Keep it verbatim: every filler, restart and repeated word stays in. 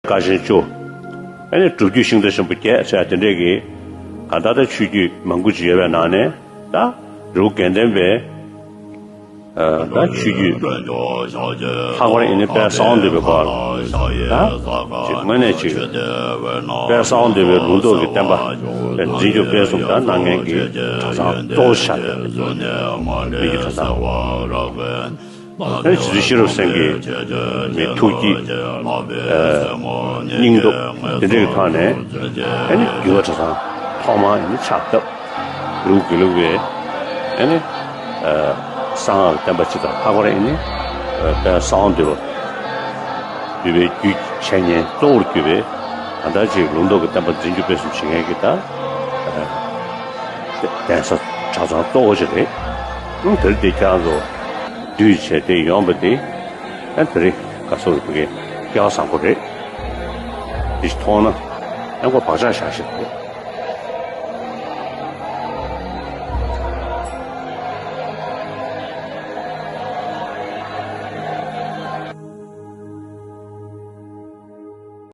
དཀའ་ཆེན་བཅུ། ཨ་ནི་སྒྲུབ་བརྒྱུད་ཤིང་རྟ་ཆེན་པོ་བརྒྱད་ཟེར་དེ་འདྲས་ཀྱི་གང་ལྟར་ད་ཆོས་བརྒྱུད་མང་པོ་ཅིག་ཡོད་པའི་ནང་ནས་ད་རི་བོ་དགེ་ལྡན་པའི་ཨ་ད་ཆོས་བརྒྱུད་ལྷག་པར་ཡིན་ནི་དཔལ་གསང་བ་འདུས་པའི་སྐོར་ལ་ད་ཅིག་དངོས་གནས་ཅིག་དཔལ་གསང་བ་འདུས་པའི་ལུང་རྟོགས་ཀྱི་བསྟན་པ་དཔེ་འཛིན་སྐྱོང་སྤེལ་གསུམ་ད་གནང་མཁན་གྱི་གྲྭ་ཚང་གཙོ་བོ་ཆགས་ཡོད་པའི་གྲྭ་ཚང་། ཨ་ནི་རྗེ་བཙུན་ཤེས་རབ་སེང་གེ་མི་ཐུགས་ཀྱི་ཨ་སྙིང་སྟོབས་དེ་འདྲའི་ཐོག་ནས་ཨ་ནི་འདུས་པ་གྲྭ་ཚང་ཐོག་མ་ཨ་ནི་ཕྱག་བཏབ། རི་བོ་དགེ་ལུགས་པའི་ཨ་ནི་ཨ་གསང་སྔགས་བསྟན་པ་སྤྱི་དང་ལྷག་པར་ཨ་ནི་ཨ་དཔལ་གསང་བ་འདུས་པ་འདུས་པའི་རྒྱུད་འཆད་ཉན་གཙོ་བོར་གྱུར་པའི་གང་ལྟར་ཅིག་ལུང་རྟོགས་ཀྱི་བསྟན་པ་འཛིན་སྐྱོང་སྤེལ་གསུམ་བྱེད་མཁན་གྱི་ད་ཨ་གདན་ས་གྲྭ་ཚང་གཙོ་བོ་ཅིག་རེད། ཨང་དེར་དེ་ཁྱེད་རང་ཚོ་འདུས་བྱས་ཏེ་ཡོང་པ་དེ། ཨ་དེ་རིང་ག་སོ་རུ་ཕ་གི་སྐལ་བ་བཟང་པོ་རེད། དེ་ཞིག་མཐོང་ན་ཨ་ཁོ་བག་ཆགས་བཞག་ཤེས་དགོས།